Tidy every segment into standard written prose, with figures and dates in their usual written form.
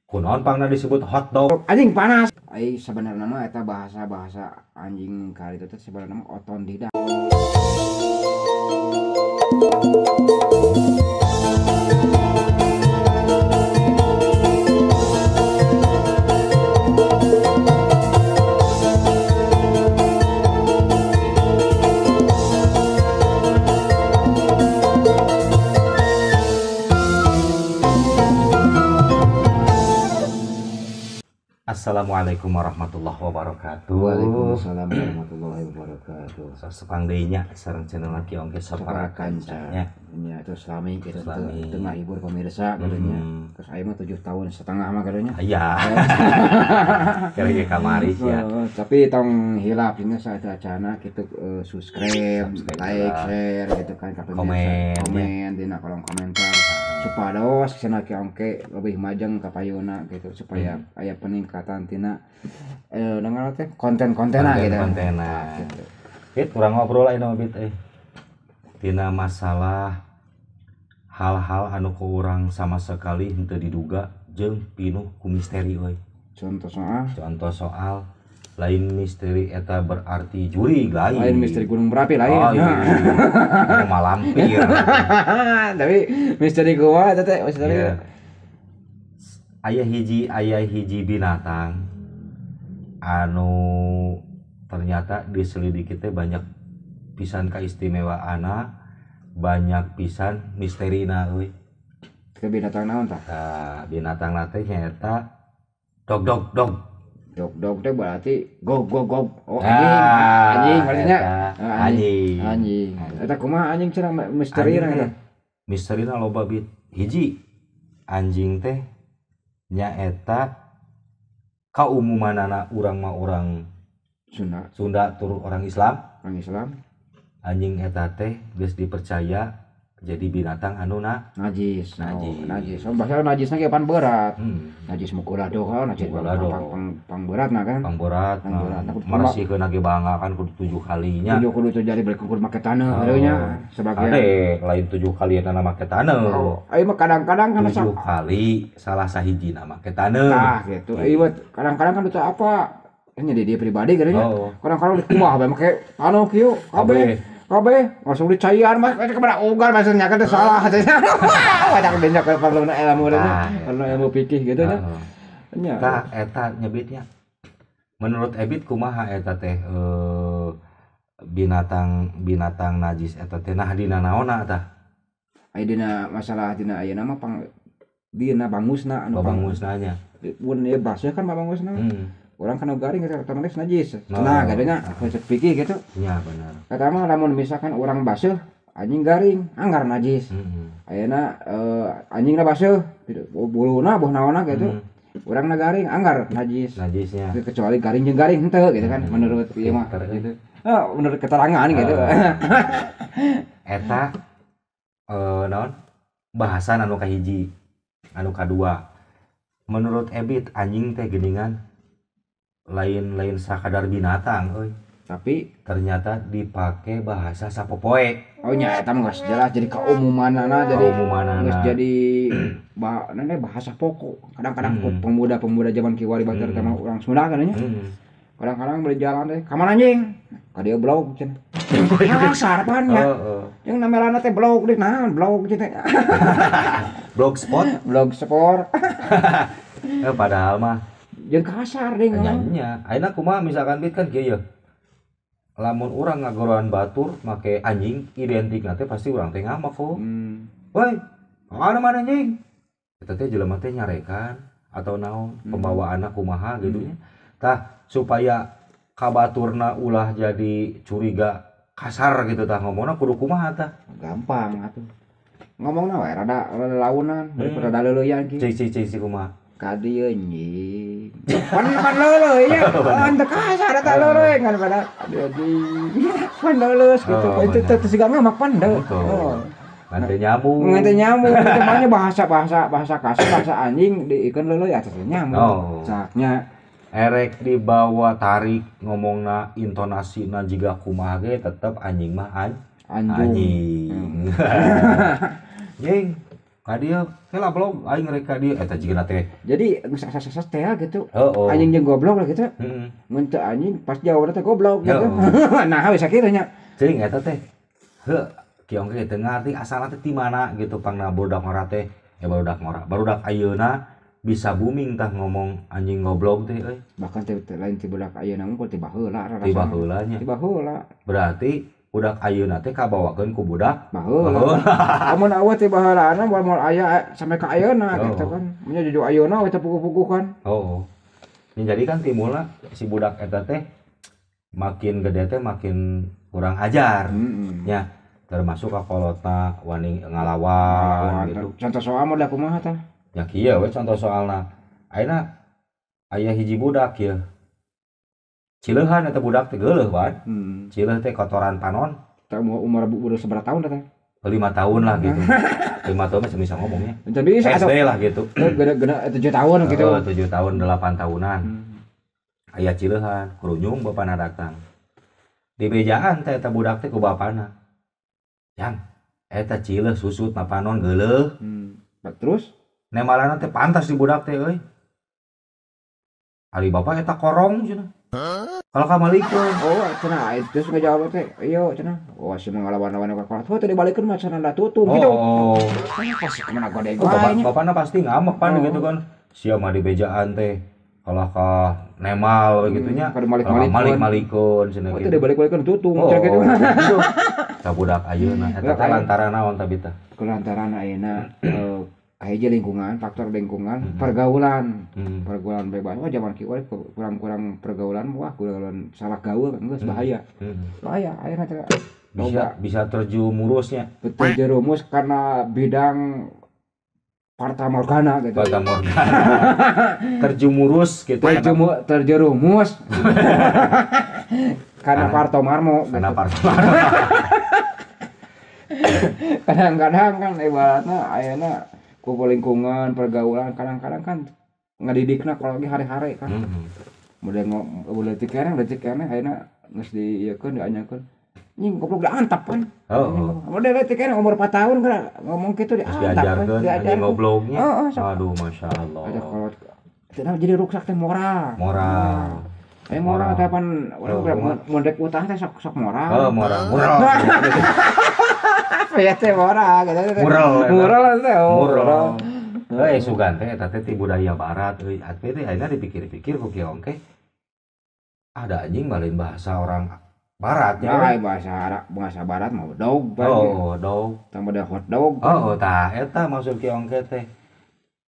Kunaon pangna disebut hotdog? Anjing panas. Ai sebenarnya mah eta bahasa-bahasa anjing kali itu teh sebenarnya mah otondida. Assalamualaikum warahmatullahi wabarakatuh. Waalaikumsalam warahmatullahi wabarakatuh. Sepang deui nya sareng channel lagi ongke sapara kanca nya. Nya terus lami gitu tengah hibur pemirsa katanya. Terus aya mah 7 tahun setengah mah katanya. Iya. Kira-kira kamari sia. Tapi tong hilap dina saacana kitu subscribe, like, share gitu kan ka pemirsa. Komen dina kolom komentar. Supados channel Ki Ongke lebih majeng ka payuna gitu supaya aya peningkatan tina dengar teh konten-kontenna gitu. Konten-kontenna gitu. Bit urang ngobrol ayeuna mah bit euy. Tina masalah hal-hal anu ku urang sama sekali henteu diduga jeung pinuh ku misteri euy. Contoh soal lain misteri eta berarti jurig lain. Lain misteri gunung berapi lain. Oh, iya. Malampir. Tapi misteri gua eta teh misteri. Yeah. Aya hiji binatang anu ternyata diselidiki teh banyak pisan kaistimewaanna, banyak pisan misterina euy. Ke binatang naon tah? Tah, binatang teh nyaeta dog dog dog. Dog dog teh berarti go go go. Oh, anjing artinya anjing. Anjing. Eta kumaha anjing cenah misterina eta? Misterina loba bit. Hiji anjing teh nyaeta kaumumanana urang mah urang Sunda tur orang Islam. Orang Islam. Anjing eta teh geus dipercaya jadi binatang anu najis. Najis. Najis. So, bahasa najisna ge pan berat. Najis mukulah doh, najis pang berat na kan. Pang berat. Meresikeun ge bangga kan kudu 7 kalinya. 7 kudu jadi balik kudu make taneuh kieu nya sebagian. Ade lain 7 kali eta make taneuh. Oh, aya mah kadang-kadang kan 7 kali salah sahijina make taneuh. Tah gitu. Ieu kadang-kadang kan itu apa? Nya di dia pribadi gitu nya. Kadang-kadang dikumaha bae make taneuh kieu kabeh. Kabeh langsung dicaian mas, kepada ugar maksudnya kan salah katanya. Wadah banyak perlu ilmu perlu ilmu fikih gitu nya. Nya. Tah eta nyebitnya. Menurut Ebit kumaha eta teh binatang najis eta teh nah dina naonna tah? Aya dina masalah dina ayeuna mah pang dina bangusna anu bangusna nya. Mun ieu baseuh kan bangusna. Orang kan garing otomatis najis. Nah, katanya aku cek pikir gitu. Iya benar. Kata mah lamun misalkan orang baseuh, anjing garing, anggar najis. Ayeuna anjingna baseuh, buluna boh naonna gitu. Urangna garing, anggar najis. Najisnya. Kecuali garing jeung garing henteu gitu kan menurut ieu mah gitu. Oh, menurut keterangan gitu. Eta naon? Bahasan anu kahiji, anu kadua. Menurut Ebit anjing teh geuningan lain-lain sakadar binatang euy. Tapi ternyata dipake bahasa sapopoe. Oh nya eta mah geus jelas jadi kaumumanana jadi geus jadi bahasa pokok. Kadang-kadang pemuda-pemuda zaman kiwari batur teh mah urang Sunda kan nya. Kadang-kadang beli jalan teh ka mana anjing? Ka dieu blog cenah. Kasar pan nya. Jeung namelana teh blog deui naon blog cenah. Blogspot, blogspot. Padahal mah jeung kasar deh ngomong. Nya, ayeuna kumaha misalkan bit kan kieu ye. Lamun urang ngagoroan batur make anjing identikna teh pasti urang teh ngamak kok. Woi, mana mana anjing? Eta teh jelema teh nyarekan atau naon pembawaanna kumaha gitu nya. Tah supaya kabaturna ulah jadi curiga kasar gitu tah ngomongna kudu kumaha tah? Gampang atuh. Ngomongna we rada launan daripada rada leuleuyan kieu. Cik cik cik kumaha? Ka dieu anjing. Pan leuleus nya. Teu kasar eta leuleus ngan pada anjing. Pan leuleus gitu. Itu teh siga ngamak pan deui. Ngan teu nyambung. Ngan teu nyambung. Namanya bahasa kasar bahasa anjing diikeun leuleus atuh nyambung. Caknya erek dibawa tarik ngomongna intonasina jiga kumaha ge tetep anjing mah anjing. Anjing. Ka dieu heula blog aing rek ka dieu eta jigana teh. Jadi geus asa-asa teh gitu. Heeh. Anjing jeung goblok lah gitu. Heeh. Mun teu anjing pas jawabna teh goblok gitu. Nah, bisa kitu nya. Cing eta teh. Heuh, kieu ge teu ngarti asalna teh ti mana gitu pangna budak ngora teh. Ya barudak ngora. Barudak ayeuna bisa booming tah ngomong anjing goblok teh euy. Bahkan teh lain ti budak ayeuna mah ti baheula rasana. Ti baheula nya. Ti baheula. Berarti budak ayeuna teh kabawakeun ku budak baheula. Amun aweuh ti baheulana moal aya sampai ka ayeuna gitu kan. Mun juju ayeuna we teh puguh-puguh kan. Oh. Jadi kan timbulna si budak eta teh makin gede teh makin kurang ajar. Nya termasuk ka kolotna wani ngalawan gitu. Contoh soal mah da kumaha tah? Ya kieu we contoh soalna. Ayeuna aya hiji budak ieu. Cileuhan eta budak teh geuleuh pan. Cileuh teh kotoran panon. Tah umur budak sabaraha tahun teh? 5 tahun lah gitu. 5 tahun masih bisa ngomongnya. Bisa SD lah gitu. Gede 7 tahun gitu. 7 tahun 8 tahunan. Aya cileuhan, kurunyung bapana datang. Di bejaan teh eta budak teh ku bapana. Yang eta cileuh susut na panon geuleuh. Terus nemalana teh pantas di budak teh euy. Ari bapak eta korong cenah. Kalau kamalikeun. Oh, cenah terus ngajawab teh. Iya cenah. Oh, si ngalawan-lawan ka kolot. Oh, teh dibalikeun mah cenah da tutung gitu. Oh. Pasti kemana godeg. Oh, bapana pasti ngambek pan gitu kan. Sia mah di bejaan teh. Kalah ka nemal gitu nya. Malik-malikeun cenah gitu. Oh, gitu. teh dibalik-balikeun tutung cenah gitu. Ka budak ayeuna eta teh lantaran naon tah bita? Kulantaran ayeuna kahiji lingkungan, faktor lingkungan, pergaulan. Pergaulan bebas. Wah, zaman kieu kurang-kurang pergaulan, wah, pergaulan salah gaul geus bahaya. Bahaya ayeuna teh bisa terjumurusnya. Terjerumus karena bidang Fata Morgana gitu. Fata Morgana. Terjumurus gitu. Terjerumus. Karena Parto Marmo. Karena Parto Marmo. Kadang-kadang kan ibaratnya ayeuna kumpul lingkungan, pergaulan, kadang-kadang kan ngadidikna kalau lagi hari-hari kan. Mulai detik keneh ayeuna geus diieukeun dianyakeun. Nying goblok diantap kan. Heeh. Model detik keneh umur 4 tahun kan ngomong kitu diantap. Diajarkeun anjing gobloknya. Aduh masyaallah. Ada kolot. Cenah jadi ruksak teh moral. Moral. Moral teh pan urang mun rek utah teh sok moral. Heeh, moral. Moral. Ya teh moral gitu. Mural. Mural teh. Mural. Heuh sugan teh eta teh ti budaya barat euy. Atuh teh ayeuna dipikir-pikir ku kieu ongke. Ada anjing balen bahasa orang barat nya. Nah, bahasa Arab, bahasa barat mah dog. Oh, dog. Tambah ada hot dog. Oh, tah eta maksud kieu ongke teh.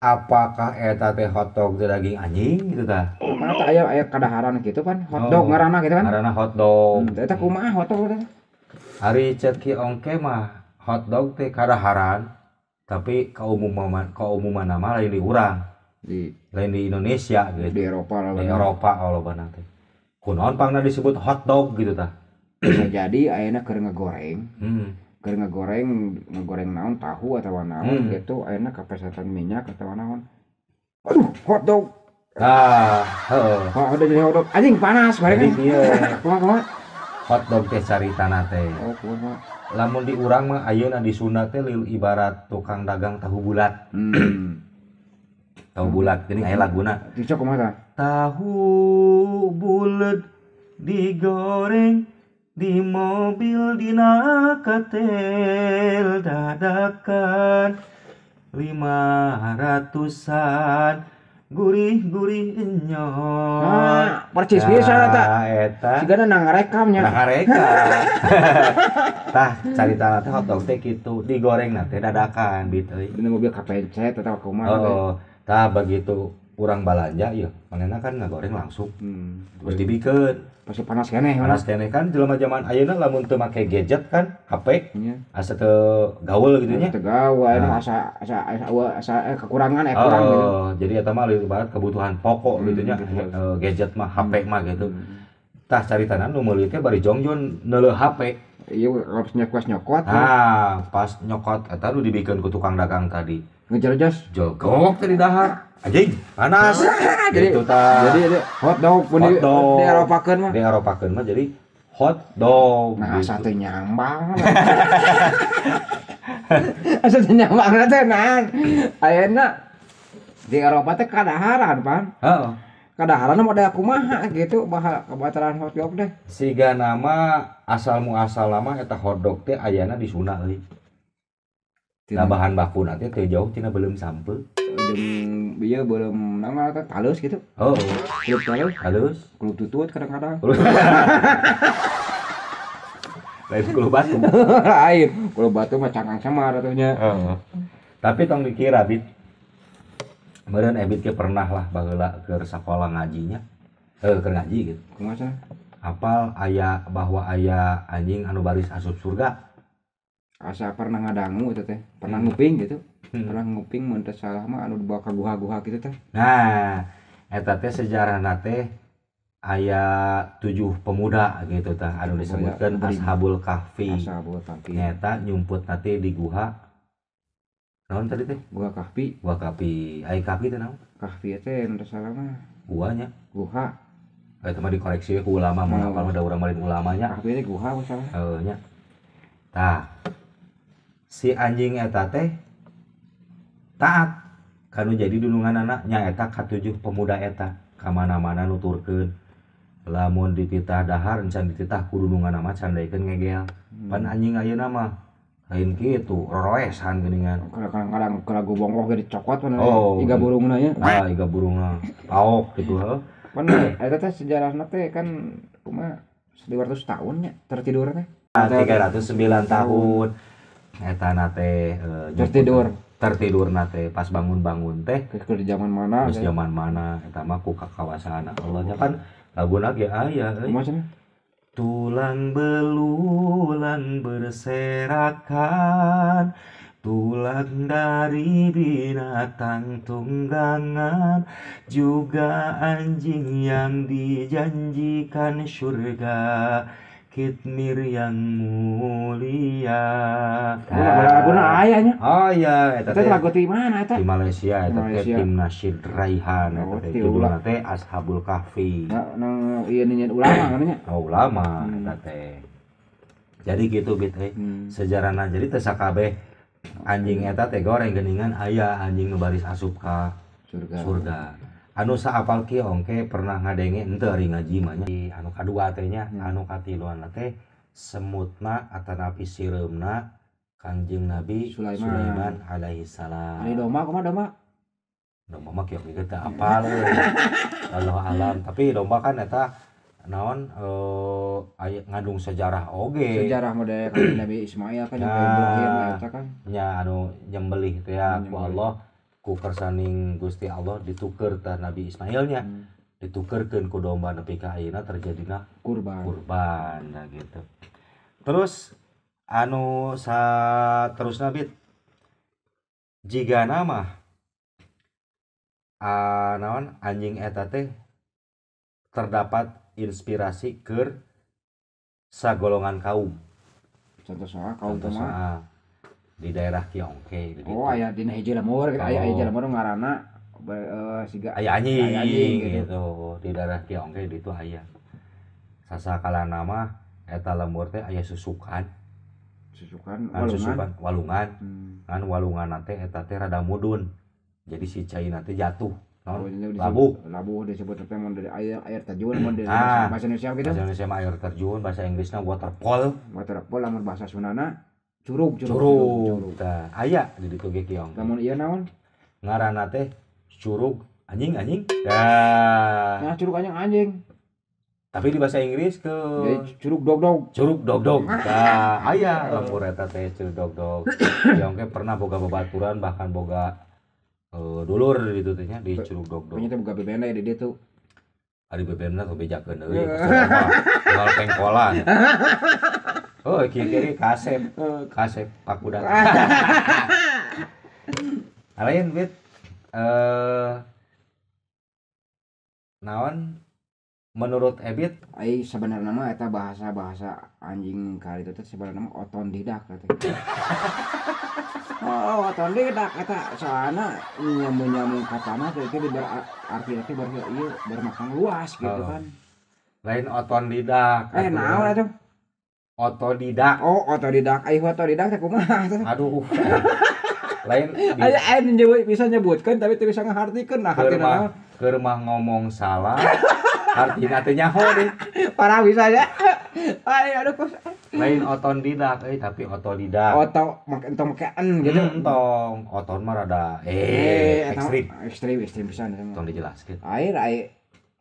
Apakah eta teh hot dog teh daging anjing gitu tah? Oh, no. Tah aya kadaharan gitu pan, hot dog ngaranna gitu kan. Ngaranna hot dog. Eta kumaha hot dog teh? Ari cek kieu ongke mah hot dog teh kadaharan tapi kaumuman nama lain di urang. Lain di Indonesia gitu. Di Eropa lah. Di Eropa lobana teh. Kunaon pangna disebut hot dog gitu tah? Bisa jadi ayeuna keur ngegoreng. Keur ngegoreng naon tahu atawa naon gitu ayeuna kapesetan minyak atawa naon. Aduh, hot dog. Tah, heeh. Oh, udah jadi hot dog. Anjing panas bareng. Iya. Kumaha? Hot dog teh caritana teh. Oh, kumaha? Lamun di urang mah ayeuna di Sunda teh ibarat tukang dagang tahu bulat. Tahu bulat geuning aya laguna. Cocok kumaha tah? Tahu bulat digoreng di mobil dina katel dadakan 500-an gurih-gurih enyot. Nah, percis bisa eta. Eta. Sigana nangarekamnya. Nangarekam. Tah, carita teh hotdog teh kitu, digorengna teh dadakan bit euy. Dina mobil kapencet atawa kumaha teh. Oh, tah begitu urang balanja ieu, manehna kan ngagoreng langsung. Terus dibikeun. Pasti panas keneh. Panas keneh kan jelema zaman ayeuna lamun teu make gadget kan, HP. Asa teu gaul gitu nya. Teu gaul ayeuna asa kekurangan kurang gitu. Jadi eta mah ibarat kebutuhan pokok gitu nya, gadget mah, HP mah gitu. Tah caritana nu meuli teh bari jongjon neuleuh HP. Iya, pas nyokot. Ah, pas nyokot eta nu dibikeun ku tukang dagang tadi. Ngejar jas. Jogok teh di dahar. Anjing, panas. Jadi gitu tah. Jadi hot dog pun di Eropakeun mah. Di Eropakeun mah jadi Hot dog. Nah, gitu. Asa teu nyambang. Asa teu nyambang teh nah. Ayeuna di Eropa teh kadaharan, Pan. Heeh. Kadaharan model kumaha gitu bahal kebataran hot dog teh. Siga nama asal muasal lama eta hot dog teh ayana di Sunda euy. Nah, bahan bakuna teh teu jauh tina beuleum sampeu. Jeung ieu beuleum naon teh talus gitu. Oh, kulub talus. Halus. Kulub tutut kadang-kadang. Lain kulub batu. Lain, kulub batu mah cangkang semar atuh nya. Heeh. Tapi tong dikira Bit. Meureun Ebit ge pernah lah baheula keur sakola ngajinya. Keur ngaji gitu. Kumaha cenah? Apal aya bahwa aya anjing anu baris asup surga. Asa pernah ngadangu eta teh, pernah nguping gitu. Pernah nguping mun teu salah mah anu dibawa ka guha-guha gitu teh. Nah, eta teh sejarahna teh aya 7 pemuda gitu tah anu disebutkeun Ashabul Kahfi. Ashabul Kahfi. Nyata nyumput teh di guha. Naon tadi teh? Guha Kahfi. Guha Kahfi. Ai Kahfi teh naon? Kahfi teh mun teu salah mah guanya. Guha. Eta mah dikoreksi we ku ulama mun apal mah da urang mah ulamanya. Kahfi teh guha mun salah. Heuh nya. Tah. Si anjing eta teh taat kanu jadi dununganana nyaeta katujuh pemuda eta ka mana-mana nuturkeun lamun dititah dahar encan dititah ku dununganna mah can daekeun ngegel. Pan anjing ayeuna mah lain kitu roroesan geuningan. Kadang-kadang kalagu bongkoh ge dicokot pan iga burungna nya. Ah iga burungna paok kitu heuh. Pan eta teh sejarahna teh kan kumaha 200 tahun nya tertidur teh. 309 tahun. Eta na teh tertidur na teh pas bangun-bangun teh ke zaman mana terus zaman mana eta mah ku kakawasana Allah nya kan laguna ge aya euy. Tulang belulang berserakan, tulang dari binatang tunggangan, juga anjing yang dijanjikan surga, kitmir yang mulia. Laguna aya nya. Oh iya, eta teh lagu ti mana eta? Di Malaysia eta teh tim Nasyid Raihan eta teh judulna teh Ashabul Kahfi. Nah, ieu nyanyian ulama kan nya? Oh, ulama eta teh. Jadi gitu Bit euy. Sejarahna jadi teh sakabeh anjing eta teh goreng geuningan aya anjing nu baris asup ka surga. Anu saapal kieu ongke pernah ngadenge henteu ari ngaji mah nya. Anu kadua teh nya, anu katiluan teh semutna atanapi sireumna Kangjeng Nabi Sulaiman alaihi salam. Ari domba kumaha domba? Domba mah kieu kieu teu apal euy. Allahu alam, tapi domba kan eta naon aya ngandung sejarah oge. Sejarah model Kangjeng Nabi Ismail kan jeung Ibrahim eta kan. Nya anu nyembelih teh ku Allah. Ku kersaning Gusti Allah dituker tah Nabi Ismailnya. Ditukerkeun ku domba nepi ka ayeuna terjadina kurban nah gitu. Terus anu saterusna Bit jigana mah naon anjing eta teh terdapat inspirasi keur sagolongan kaum. Contoh saha kaum kumaha? Di daerah Kiongke. Oh, aya dina hiji lemur, aya hiji lemur ngaranna siga aya anjing gitu. Di daerah Kiongke ditu aya. Sasakalana mah eta lemur teh aya susukan. Susukan walungan. Susukan walungan. Kan walungan teh eta teh rada mudun. Jadi si cai teh jatuh. Labuh. Labuh disebut teh mun dari air terjun mun dari bahasa Indonesia gitu. Bahasa Indonesia mah air terjun, bahasa Inggrisna waterfall. Waterfall lamun bahasa Sundana curug. Tah aya di ditu ge Kiong. Lamun ieu naon? Ngaranna teh curug anjing-anjing. Tah. Nah, curug anjing-anjing. Tapi di bahasa Inggris ke jadi curug dog-dog. Curug dog-dog. Tah aya lembur eta teh curug dog-dog. Kiong ge pernah boga babaturan bahkan boga dulur di ditu teh nya di curug dog-dog. Pokoknya teh boga bebena di ditu. Ari bebena teh bejakeun deui. Tinggal pengkolan. Oh, kiri kasep, kasep pakudan. Lain Bit, naon menurut Ebit? Ai sebenarnya mah eta bahasa-bahasa anjing kali itu teh sebenarnya mah otodidak teh. Oh, otodidak eta soalna nyambung-nyambung katana teh itu berarti teh ieu bermakna luas gitu kan. Lain otodidak. Naon atuh? Otodidak. Oh, otodidak. Ai otodidak teh kumaha? Aduh. Lain aya bisa nyebutkeun tapi teu bisa ngahartikeun nah hartina. Keur mah ngomong salah. Artina teh nyaho deh. Parah bisa ya. Ai aduh kos. Lain otodidak euy tapi otodidak. Oto make entong makean gitu. Entong. Oton mah rada ekstrim. Ekstrim pisan. Tong dijelaskeun. Air ai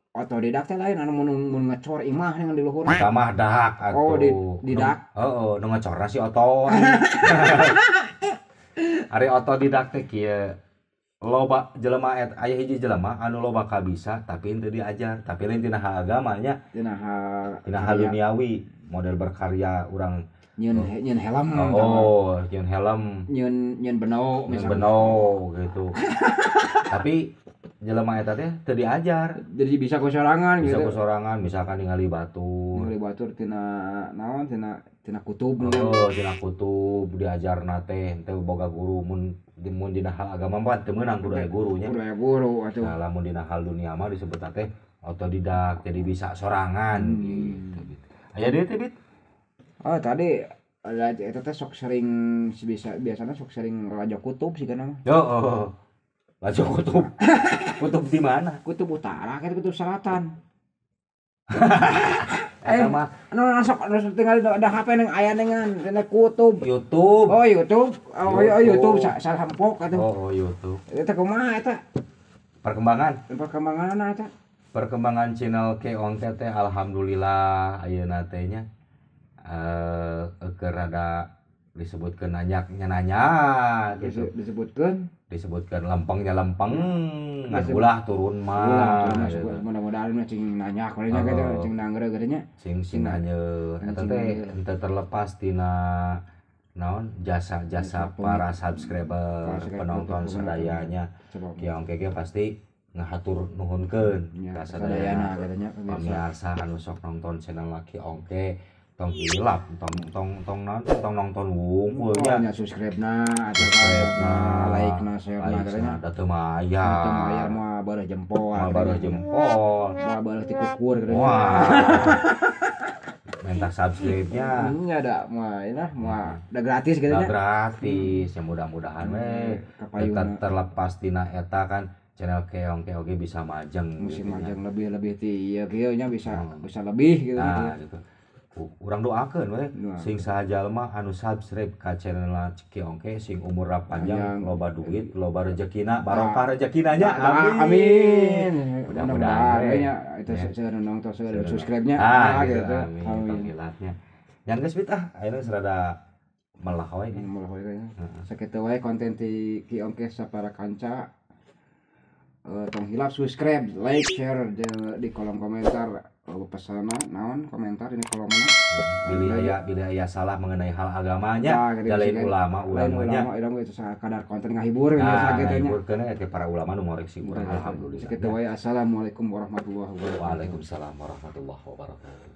otodidak teh lain anu mun ngecor imah dengan di luhur. Tamah dak atuh. Oh, didak. Heeh, nu ngecorna si oton. Ari otodidak teh kieu. Loba jelema aya hiji jelema anu loba kabisa tapi henteu diajar, tapi lain tina hal agamanya, tina hal duniawi, model berkarya urang nyeun helm. Oh, nyeun helm, nyeun beno, beno gitu. Tapi jelema eta teh teu diajar. Jadi bisa ku sorangan gitu. Bisa ku sorangan, misalkan ningali batur. Ningali batur tina naon tina kutub. Oh, tina kutub diajarna teh teu boga guru mun dina hal agama mah teu meunang kudu aya gurunya. Kudu aya guru atuh. Nah, lamun dina hal dunia mah disebutna teh otodidak, jadi bisa sorangan gitu gitu. Aya deui teh, Bit? Oh, tadi ada eta teh sok sering bisa biasana sok sering raja kutub sih kana mah. Oh. Raja kutub. Kutub di mana? Kutub utara kan kutub selatan. Eta mah anu sok tinggal ada HP nang aya dengan dina kutub. YouTube. Oh, YouTube. Oh, YouTube salah hempok atuh. Oh, YouTube. Eta kumaha eta? Perkembangan. Perkembanganna eta. Perkembangan channel Ki Ongke teh alhamdulillah ayeuna teh nya keur rada disebutkeun nanya gitu. Disebutkeun lempengnya lempeng, ngan ulah turun mah. Mudah-mudahan mah cing nanya nya gitu, cing nanggeureuh geunya nya. Cing nanya eta teh henteu terlepas tina naon jasa-jasa para subscriber, penonton sadayanya. Ki Ongke ge pasti ngahatur nuhunkeun ka sadayana pamirsa anu sok nonton channel Ki Ongke. Tong hilap, tong tong nonton, tong nonton wungkul nya. Nya subscribe-na, subscribe-na, like-na, share-na katanya. Da teu mayar. Teu mayar mah bareuh jempol. Mah bareuh jempol. Mah bareuh ti kukur katanya. Wah. Minta subscribe-nya. Nya da mah ina mah da gratis gitu nya. Da gratis, ya mudah-mudahan we terlepas tina eta kan channel Ki Ongke oge bisa majeng. Bisa majeng lebih-lebih ti ieu kieu nya bisa bisa lebih gitu. Nah, gitu. Urang doakeun we sing saha jalma anu subscribe ka channel Ki Ongke sing umurna panjang, loba duit, loba rezekina, barokah rezekina nya. Amin. Mudah-mudahan nya itu seueur nonton seueur subscribe-nya gitu. Amin. Hilapnya. Yang geus bit ah ayeuna rada melah we. Melah we kayaknya. Sakitu wae konten ti Ki Ongke sapara kanca. Tong hilap subscribe, like, share di kolom komentar. Pesana naon komentar ini kolomna. Bilih aya salah mengenai hal agamanya, nah, lain ulama ulamanya. Lain ulama itu sakadar konten ngahibur nah, kitu nya. Ngahiburkeun eta para ulama nu ngoreksi urang alhamdulillah. Sakitu wae, assalamualaikum warahmatullahi wabarakatuh. Waalaikumsalam warahmatullahi wabarakatuh.